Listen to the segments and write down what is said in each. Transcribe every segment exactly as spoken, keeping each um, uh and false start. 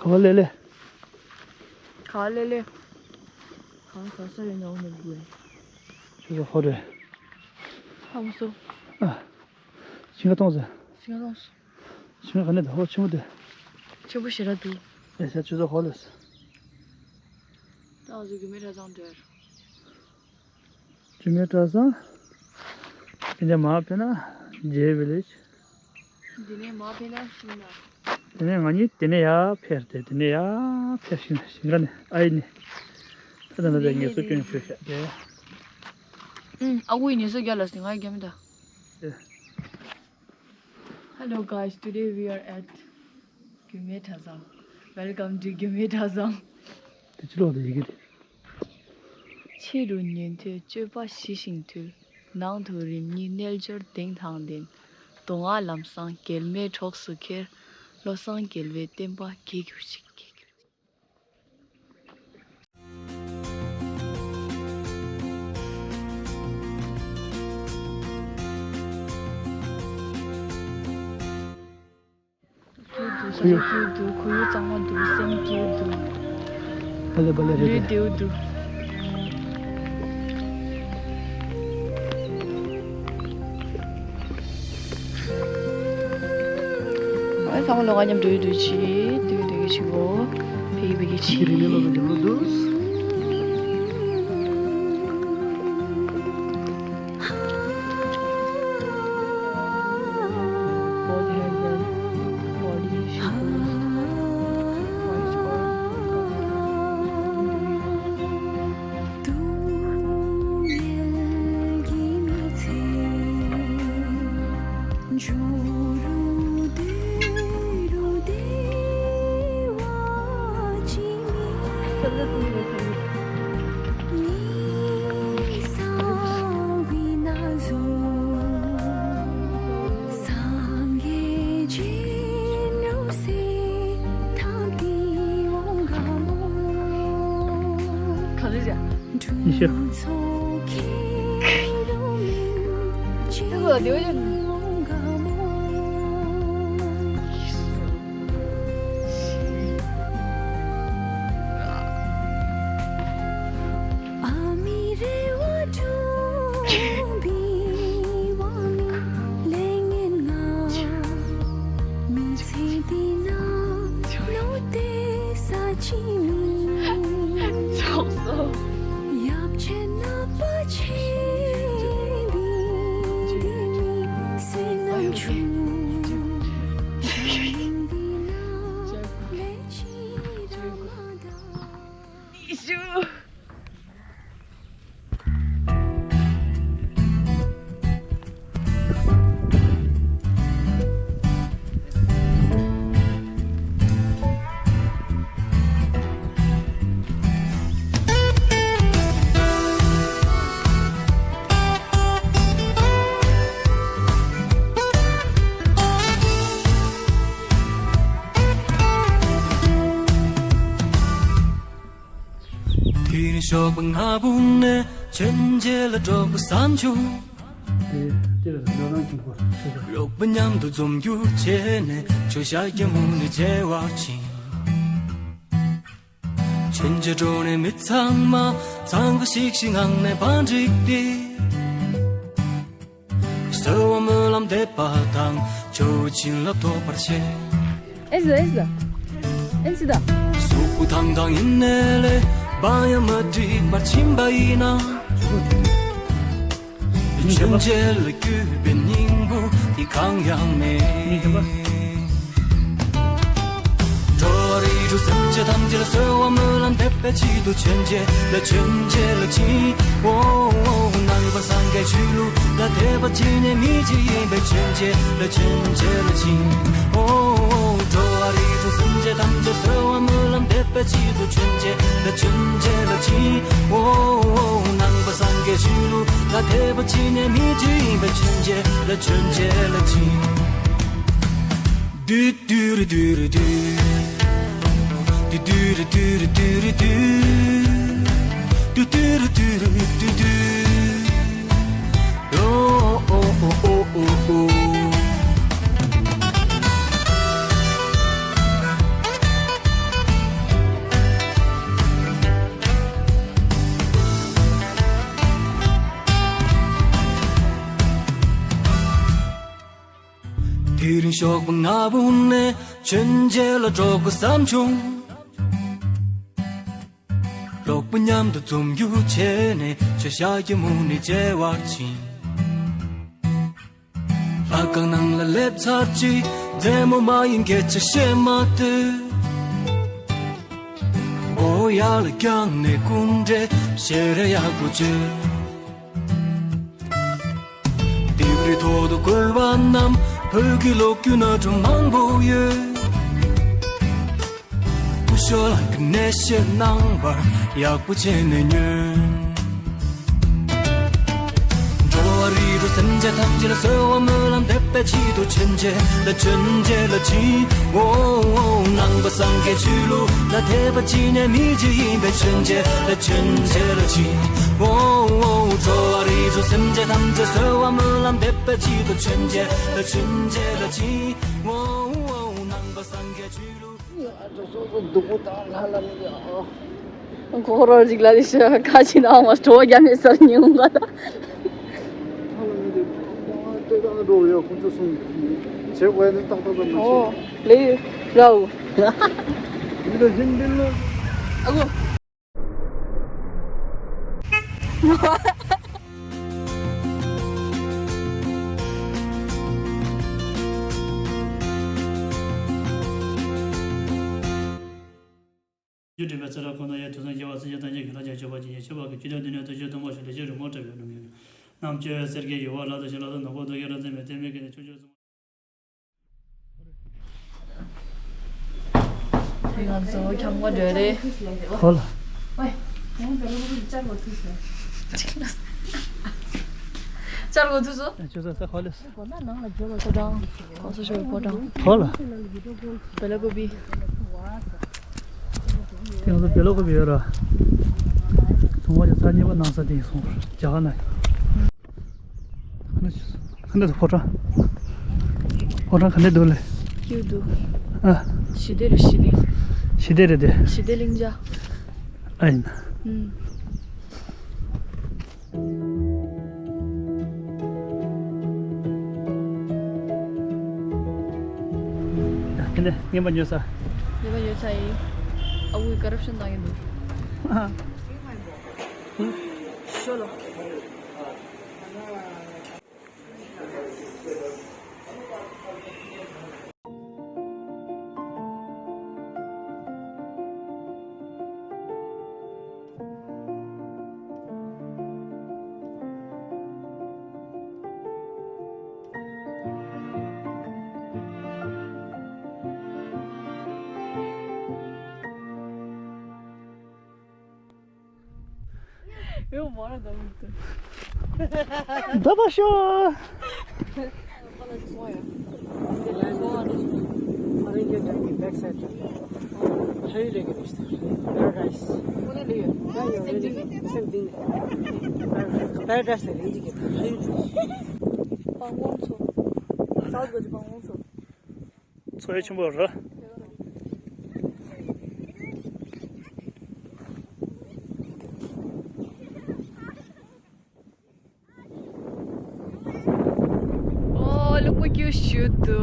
ག་བ་ལེ་ལེ། ག་བ་ལེ་ལེ། ག་བ་ཟ་ས་ཡོད་ན་འོ་ན་དགོས། ཆུ་ཚོད་ཧོ་རེད། ཧ་མ་སོ། ཨ། ཤིང་ཁ་གཏོང་ཟེར། ཤིང་ཁ་གཏོང་ཟེར། ཤིང་ཁ་ག་ནས་ད་ཧོ་ཆེན་པོ་དེ། ཆེན་པོ་ཞེ་དྲག་འདུག་ཨེ་ཤ་ཆུ་ཚོད་ཧོ་ལེ་ཟེར། ད་ང་ཚོ་རྒྱུད་སྨད་གྲྭ་ཚང་འགྲོ་ཡ་རེད། རྒྱུད་སྨད་གྲྭ་ཚང་། དེ་ནས་མར་ཕེབས་ན་ཇེ་ཝི་ལེཇ། དེ་ནས་མར་ཕེབས་ན་ཤིང་ནགས། དེ་ནས་ང་གཉིས་དེ་ནས་ཡར་ཕེབས་ཏེ་དེ་ནས་ཡར་ཕེབས་ཤིང་ཤིང་ཁ་ནས་ཨ་ཡི་ནས། ད་ལྟ་ང་ཚོ་ངལ་གསོ་སྐྱོན་བྱོས་ཤག་དེ། ཨུམ། ཨ་ཁུ་ཡིས་ངལ་གསོ་རྒྱག་ལ་ཟིན་ང་ཡི་རྒྱ་མི་ད། ཨེ། Hello guys, today we are at རྒྱུད་སྨད་གྲྭ་ཚང་། Welcome to རྒྱུད་སྨད་གྲྭ་ཚང་། དེ་ཕྱི་ལོགས་དེ་ཡི་གེ་དེ། ཕྱི་རུ་ཉན་ཐོས་སྤྱོད་པ་ཞི་ཞིང་དུལ། ནང་དུ་རིམ་གཉིས་རྣལ་འབྱོར་གདེང་དང་ལྡན། མདོ་སྔགས་ལམ་བཟང་གེགས་མེད་གྲོགས་སུ་འཁྱེར། བློ་བཟང་རྒྱལ་བའི་བསྟན་པ་རྒྱས་གྱུར་ཅིག་རྒྱས་གྱུར་ཅིག་ཁོར་ཡུག་འདུག་ཁོར་ཡུག་གཙང་མ་འདུག་སེམས་སྐྱིད་འདུག་བ་ལེ་བ་ལེ་རེད་ལུས་དེ། བདེ་པོ་འདུག་ཨ་ཚང་མ་ལོ་ང་མཉམ་འགྲོ་ཡི་འདུག་ཅི་འདུག་འདུག་ཅི་གོ་ཕེ་གི་ཕེ་གི་ཅི། ཁྱི་རིག་གནས་སློབ་གྲྭ་རྒྱབ་ལོགས་འདུག Both hands and body shoulders. ག་ཚོད་བྱ། ཉི་ཤུ། ཨ་དེ་རིང་ཞོགས་པ་སྔ་པོ་ནས་མཆོད་མཇལ་ལ་འགྲོ་དགོས་བསམ་བྱུང་། དེ་དེ་ལ་འགྲོ་རང་གི་སྐོར་ཞུ་དགོས། ལོག་པ་མཉམ་དུ་འཛོམས་རྒྱུ་བྱས་ནས་ཆུ་ཤག་རྒྱ་མོ་ནས་མཇལ་བར་ཕྱིན། མཆོད་མཇལ་འགྲོ་ནས་མི་ཚང་མ་འཚང་ཁ་ཤིག་ཤིག་ངང་ནས་བང་བསྒྲིགས་ཏེ། གསོལ་བ་སྨོན་ལམ་འདེབས་པ་དང་ཇོ་བོའི་བྱིན་རླབས་ཐོབ་པར་བྱེད། ཨེ་ཟི་ཨེ་ཟི་ཨེ་ཟི་ད། གཟུགས་པོ་ཐང་ཐང་ཡིན་ནའི་ལས་པ་ཡང་མ་འགྲིག་པར་ཕྱིན་པ་ཡིན་ན། མཆོད་མཇལ་ལ་བསྐྱོད་པའི་སྙིང་པོ་དེ་གང་ཡང་མེད། འགྲོ་བ་རིགས་དྲུག་སེམས་ཅན་ཐམས་ཅད་ལ་གསོལ་བ་སྨོན་ལམ་འདེབས་པའི་ཆེད་དུ་མཆོད་མཇལ་ལ་མཆོད་མཇལ་ལ་ཕྱིན། ཨོ་ཨོ་ནང་པ་སངས་རྒྱས་ཆོས་ལུགས་ལ་དད་པ་བྱེད་མཁན་མི་གཅིག་ཡིན་པས་མཆོད་མཇལ་ལ་མཆོད་མཇལ་ལ་ཕྱིན། ཨོ་ཨོ་འགྲོ་བ་རིགས་དྲུག་སེམས་ཅན་ཐམས་ཅད་གསོལ་བ་སྨོན་ལམ་འདེབས་པའི་ཆེད་དུ་མཆོད་མཇལ་ལ་མཆོད་མཇལ་ལ་ཕྱིན། ཨོ་ཨོ་ནང་པ་སངས་རྒྱས་ཆོས་ལུགས་ལ་དད་པ་བྱེད་མཁན་མི་གཅིག་ཡིན་པས་མཆོད་མཇལ་ལ་མཆོད་མཇལ་ལ་ཕྱིན། དུ་དུ་རུ་དུ་རུ་དུ། དུ་དུ་རུ་དུ་རུ་དུ་རུ་དུ། དུ་དུ་རུ་དུ་རུ་དུ་དུ། ཨོ་ཨོ་ཨོ་ཨོ་ཨོ་ཨོ། ཞོགས་པ་སྔ་པོ་ནས་མཆོད་མཇལ་ལ་འགྲོ་དགོས་བསམ་བྱུང་། གྲོགས་པོ་མཉམ་དུ་འཛོམས་རྒྱུ་བྱས་ནས་ཆུ་ཤག་གི་མུ་ནས་མཇལ་བར་ཕྱིན། ལྷ་ཁང་ནང་ལ་སླེབས་ཚར་རྗེས་མཛེས་མོ་མ་ཡིན་སྐད་ཆ་བཤད་མ་འདོད། མགོ་བོ་ཡར་ལ་བརྐྱངས་ནས་སྐུ་འདྲ་ཞལ་རས་ཡག་པོ་བྱས། ལྡེབས་རིས་ཐོག་ཏུ་བཀོད་པ་རྣམས་བོད་ཀྱི་ལོ་རྒྱུས་སྣ་ཁྲོམ་མང་པོ་ཡོད། སྐུ་ཞབས་ལགས་ཀྱིས་གནས་བཤད་གནང་བར་ཡག་པོ་བྱས་ནས་ཉོན། འགྲོ་བ་རིགས་དྲུག་སེམས་ཅན་ཐམས་ཅད་ལ་གསོལ་བ་སྨོན་ལམ་འདེབས་པའི་ཆེད་དུ་མཆོད་མཇལ་ལ་མཆོད་མཇལ་ལ་ཕྱིན། འོ་འོ་ནང་པ་སངས་རྒྱས་ཆོས་ལུགས་ལ་དད་པ་བྱེད་མཁན་མི་གཅིག་ཡིན་པའི་མཆོད་མཇལ་ལ་མཆོད་མཇལ་ལ་ཕྱིན། འོ་འོ་འགྲོ་བ་རིགས་དྲུག་སེམས་ཅན་ཐམས་ཅད་གསོལ་བ་སྨོན་ལམ་འདེབས་པའི་ཆེད་དུ་མཆོད་མཇལ་ལ་མཆོད་མཇལ་ལ་ཕྱིན། འོ་འོ་ནང་པ་སངས་རྒྱས་ཆོས་ལུགས། ཨ་ཅོ་སོ་སོ་སྡུག་པོ་དང་ལྷ་ལ་མི་ཨ། ཁོ་རོ་རིག་ལ་དེ་ཤ་ཁ་ཅི་ན་མ་སྤྲོ་རྒྱ་མེད་སར་ཉུང་ག་ད། ལྟོས་དང་འགྲོ་ཡོད་ཁོང་ཚོ་གསུང་བྱེད་དགོས་ནི་ཏག་ཏག་ཏག་མ་ཨོ་བྱེད། ལེ་རའུ། མི་འདྲ་བཞིན་འདི་ལོ། ཨ་གོ། རྒྱུ་འབྲས་པའི་ཚེ་རབས་ཁོ་ན་ཡང་དུས་གསུམ་སྐྱེ་བ་སེམས་ཅན་ཐམས་ཅད་ཀྱི་ཐམས་ཅད་མཆོད་པ་ཅན་གྱི་མཆོད་པ་གི་བཅུད་ལྡན་དུས་ནས་ཐུགས་རྗེ་ཐོག་མ་ཞུ་ལེགས་བཤད་རི་མོ་བཀྲ་བའི་ལུང་ཡིན། རྣམ་དཔྱོད་སེར་སྐྱའི་ཡུ་བ་ལ་དུ་ཞིག་ལ་དུ་ནག་པོ་དུ་ཡ་ར་འཛིན་མེད་ལྟད་མོའི་སྐད་ནས་ཆུང་ཆུང་སུ། དེ་ང་ཚོ་ཁྱམས་ཀ་འདྲ་རེད། ཧོ་ལ། ཝེ། ཡང་བེ་ལ་ཀོ་པི་བཅར་གོ་ཐུག་སོང་། བཅར་གོ་ཐུག་སོང་། ཆུ་ཚོད་ས་ཁོ་ལེ། སྒོ་ན་ནང་ལ་འཇོག་པའི་ཕོ་བྲང་། གོང་ས་མཆོག་གི་ཕོ་བྲང་། ཧོ་ལ། བེ་ལ་ཀོ་པི། དེ་ང་ཚོ་བེ་ལ་ཀོ་པི་ཡོད་ར། ཚོང་པ་ཅིག་ཚར་གཉིས་པ་ནང་ས་དེ་ཡིན་སོང་རྒྱ་གར་ན་ཡོད། ཁ་ནས་ཁ་ནས་ཕོ་བྲང་། ཕོ་བྲང་ག་འདྲ་འདུག་ལེ། སྐྱིད་འདུག་ཨ། ཞི་བདེ་རེད་ཞི་བདེ། ཞི་བདེ་རེད་དེ། ཞི་བདེ་གླིང་ཇག་ཨ་ཡིན། ཨུམ། ཡ་དེ་ནས་རྔན་པ་ཉོས་ས། རྔན་པ་ཉོས་ཚར་ཡིན། ཨ་ཁུས་ཀ་རབ་ཤན་བཏང་གི་འདུག་ཨ། ཤོ་ལོ། ད་པ་ཤོ། Paradise. Same thing. Paradise. འཚོ་བ་ཆེན་པོ་རེད། ཨོ་ལུག་པ་སྐྱུར་ཞུ་དུ།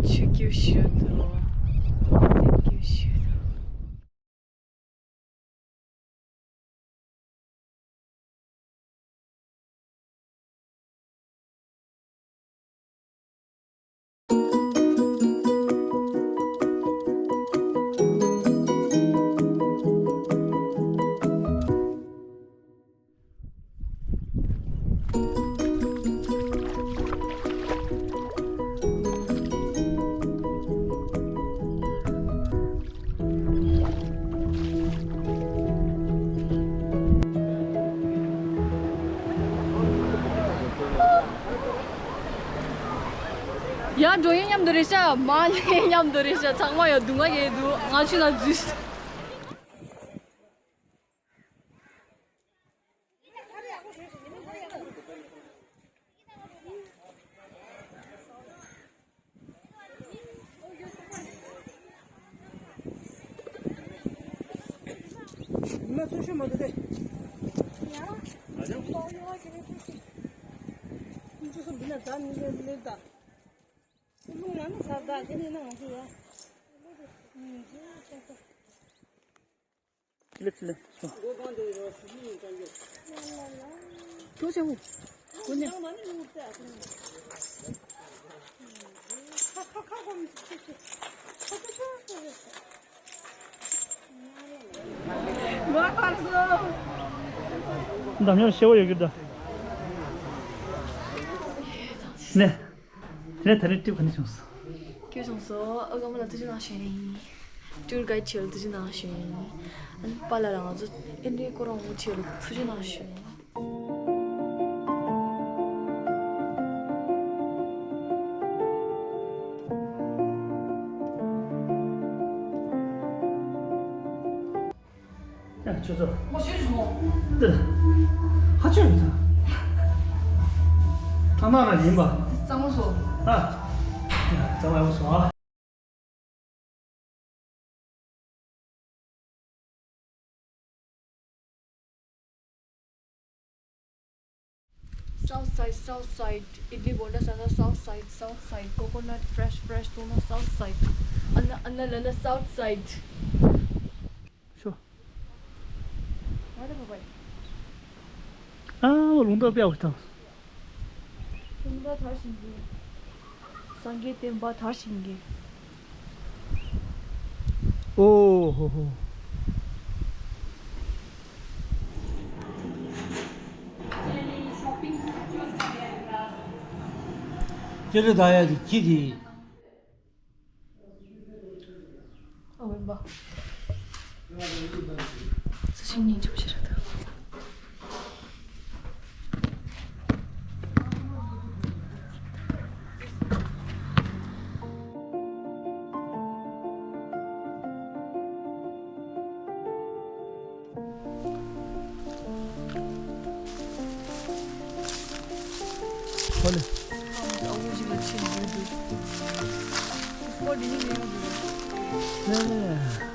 ཆུ་སྐྱུར་ཞུ་དུ། སེམས་སྐྱུར་ཞུ་དུ། ཡར་འགྲོ་ཡས་མཉམ་དུ་རེད་ཤག་མར་སླེབས་ཡས་མཉམ་དུ་རེད་ཤག་ཚང་མ་ཡང་སྡུག་བསྔལ་གྱི་འདུག་ང་ཆུ་ནང་འཛུལ། མ་ཚོ་ཤོད་མ་འདུག་སྟེ། ཡ། ཨ་ཅག་ཏོག་ཡོད་ཅེས་ཁུ་ཤི། ཁུ་ཤི་སོ་འདི་ན་ད་ནི་ལེ་ལེ་ད། ཁུ་ལུང་མ་ ཨ་ནི་ས་བདག་དེ་ནི་ནང་དུ་ཡ། ལེགས་ལེགས་སོ། ཁྱོད་ཚེ་འུ་ཀུན་ནས། འདམ་ཡང་ཤེས་པ་ཡོད་ཀྱི་འདུག་ནས། དེ་ནས་ད་རེས་ཊིབ་ག་ནས་བྱུང་སོང་། ཁྱོད་བྱུང་སོང་། ཨ་ཁུ་མོ་ལ་ཐུགས་རྗེ་གནང་ཞུ་ཡིན། ཊུར་གའིཌ་ཆེ་ལ་ཐུགས་རྗེ་གནང་ཞུ་ཡིན། ཨ་ནི་པཱ་ལགས་ལ་ང་ཚོ་ཨེ་འདྲའི་སྐོར་རང་ཆེ་ལ་ཐུགས་རྗེ་གནང་ཞུ་ཡིན། ཡ་ཁྱོད་ཚོ། ཨོ་ཤོད་ཤོད། འདི་ལ། ཧ་ཅང་ཡོད་ད། ཐ་ན་ར་ཡིན་པ། གཙང་མ་བཟོ། ཨ། ཡ་གཙང་མ་ཡོད་སོང་ཨ། South side, south side. Idli bonda sana south side, south side. Coconut fresh, fresh tuna south side. Anna, anna, lana south side. Sure. What about? ཨ་ལུང་རྟོགས་པའི་འོག་ཏུ། ལུང་རྟོགས་དར་ཞིང་རྒྱས། སངས་རྒྱས་བསྟན་པ་དར་ཞིང་རྒྱས། ཨོ་ཧོ་ཧོ། ཅེ་ལི་ད་ཡ་གི་ཁྱི་དེ། ཨ་འོན་པ། སུ་ཞིག་ཉིན་ཆུབ་ཕྱིར་དུ། ཧོ་ལེ། ཨ་ཁུ་ཞིག་ལ་ཕྱིན་ཡོད་འདུག་ཨ་ཁུ་འདི་ནི་མི་ཡོང་འདུག་ལེ།